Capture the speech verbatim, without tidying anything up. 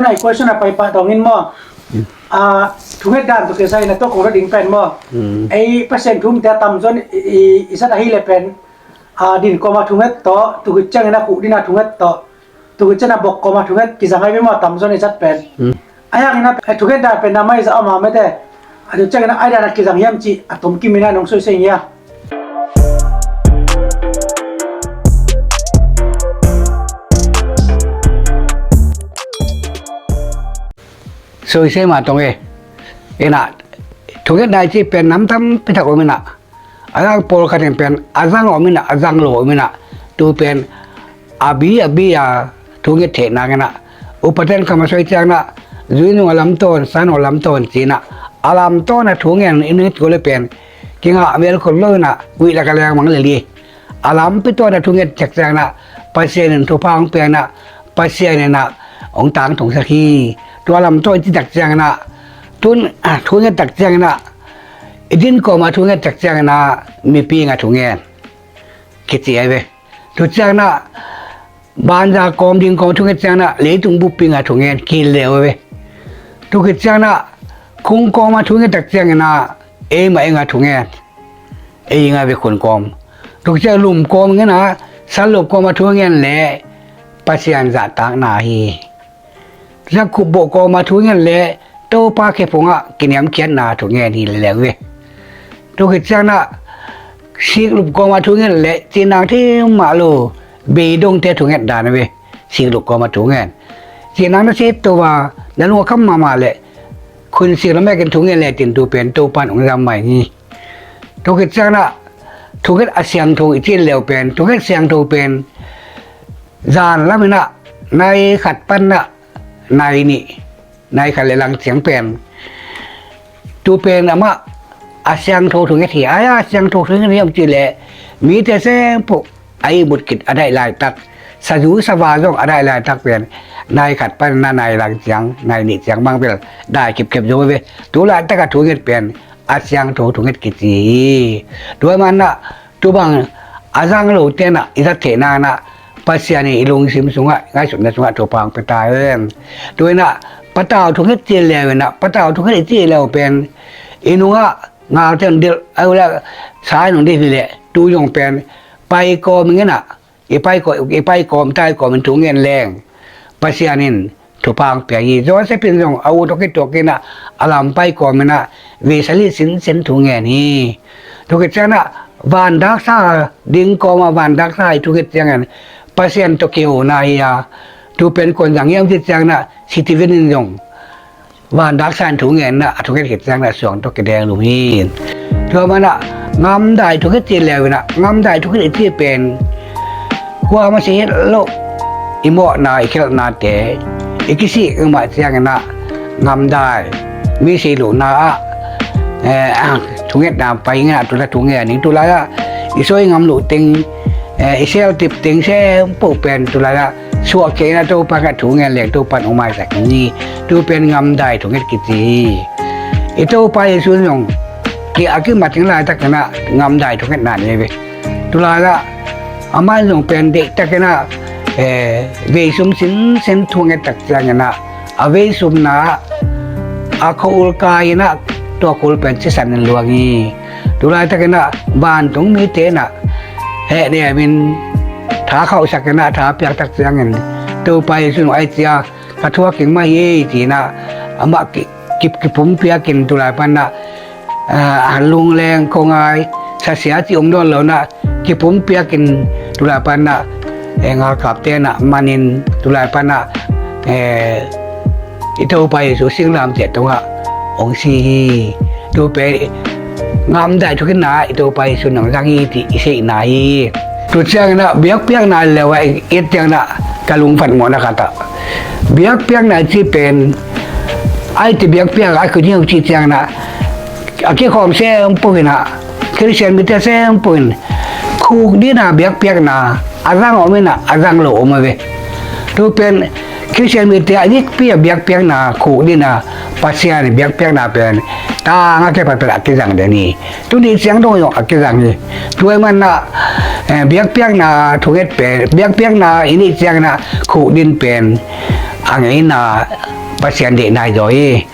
Nai question a pai pah dongin maw. A, thunget dan tawh kisai na tawh kong ra ding pen maw. Ei Pasian thumte a tamzaw in i, i, i zat ahi le pen. A, din kawma thunget tawh, tukit ciangin a khuh din a thunget tawh, tukit ciangin a bok kawma thunget kizang ahi ve maw, tamzaw in i zat pen. Ahi hangin a, a thunget dan pen na mai zah a om a mete. A tu ciangin a ai dan a kizang hiam cih a tom kim in a nong soisei ngia. Soisei ma tong e. Ina, thunget dai ci pen nam tampi tak om ina. A zang pawlkhat in pen a zang om ina, a zang lo om ina. Tu pen a bi a bi a thunget theih nang ina. Upaten kama soi ciang na, zui nung a lamtawn, san a lamtawn ci na. A lamtawn a thungen in it ko le pen. Kinga mel khol lo ina, uih lak a leng mang le li. A lampi tawn a thunget ciak ciang na, Pasian in thupha hong piak na, Pasian in a hong tangtungsak hi. Tua lam tawn ci tak ciang na, tun, a, thunget tak ciang na, i din kawma thunget tak ciang na, mipi nga thungen. Kici ai ve. Tu ciang na, banza kawm ding kawma thunget ciang na, leitung buppi nga thungen, ki leu ai ve. Tu kit ciang na, khung kawma thunget tak ciang na, eima enga thungen. Ei nga ve khun kawm. Tuk ciang lum kawm ngen a, sal lop kawm a thungen le Pasian zahtakna hi. Tuk ciang khupboh kawm a thungen le Topa khephung a kiniamkhiatna thungen hi leleng ve. Tuk ciang na sik lup kawm a thungen le cinang thim mah lo beidongte thunget dan ve. Sik lup kawm a thungen. Cinang na sip to va, na lung a kham mahmah le khun sik lo mekin thungen le tin tu pen Topa in hong zam mai hi. Thukit siangna, thukit a siangtho i cin leu pen, thukit siangtho pen zan lamin ah nai khat pan ah nai nih, nai khat le lang ciang pen tu pen amah a siangtho thunget hi. Ai a siangtho thunget hi om ci le mite sempuh a ihmut kit a daih laitak, sazu sava zong a daih laitak pen nai khat pan ah nai lang ciang, nai nih ciang bang bel dai kipkhep zo ve. Tu laitak a thunget pen a siangtho thunget kici hi. Tua manah tu bang a zang lo tenah i zat theihna nah Pasian in i lungsim sungah, ngaihsutna sungah thupha hong pia ta hen. Tu inah patau thunget ci leu inah, patau thunget i ci leu pen i nungah ngalte hong dilh, a ula sai nong dilh hi leh tu zong pen pai kawm ngenah i pai kawm, i pai kawm, tai kawm in thu ngen leng Pasian in thupha hong pia hi. Joseph in zong a u tawh kituak inah a lam pai kawm inah vei sali sinsen thu ngen hi. Thukit ciangin ah van daksa ding kawm ah van daksa hi. Thukit ciangin Pasian tawh kihona hi a, tu pen kuan zang hiam cih ciangin ah Stephen in zong van daksa in thu ngen inah a thukit khit ciangin ah suang tawh kideng lum hi. Tua manah ngamdai thukit ci leu inah, ngamdai thukit i ci pen kuama si het loh i mawhna i khelhnate i kisih mah ciangin ah ngamdai mi si lohna ah, eh, ah, thungetna pai ngen ah tu la thu ngen ning tu lai ah i soi ngam loh ting, eh, i sel tip ting sempoh pen tu lai ah suah kei inah Topa in ah thu ngen leng Topa in hong maisak hi. Tu pen ngamdai thunget kici hi. I Topa Jesu in zong ki a kimat ding laitak inah ngamdai thungetna nei ve. Tu lai ah amah in zong pen deihtak inah, eh, vei sum sinsen thunget tak ciangin ah a vei sumna ah a khua ul kai inah tua khua ul pen sisan in luang hi. Tu laitak inah vantung mite inah heh nem in tha khauhsak inah tha piak tak ciangin Topa Jesu in ai cia ka thuak ing mah hi ei ci inah amah ki, ki, kipum piak in tu lai pan ah, ah, a lungleng khawngai sasia ci om dawn lo inah kipum piak in tu lai pan ah, eh, ngalkapte inah man in tu lai pan ah, eh, i Topa Jesu singlamteh tungah hong si hi. Tu pen ngamdai thukitna i Topa Jesu in hong zang hi cih i seihna hi. Tu ciangin ah biakpiakna leu ah i et ciangin ah ka lungphat mawhna khat ah biakpiakna i ci pen ai ti biakpiak a khuit hi hong ci ciangin ah a kikhawm sempoh inah Khristian mite sempoh in khuk dina biakpiakna a zang om inah a zang lo om a ve. Tu pen Khristian mite a dikpi a biakpiakna khuk dina Pasian biakpiakna pen tang a kepatpat a kizang den hi. Tuni ciang dong zong a kizang hi. Tua manah, eh, biakpiakna thunget pen, biakpiakna i neih ciangin ah khuk din pen a ngeina Pasian deih nai zaw hi.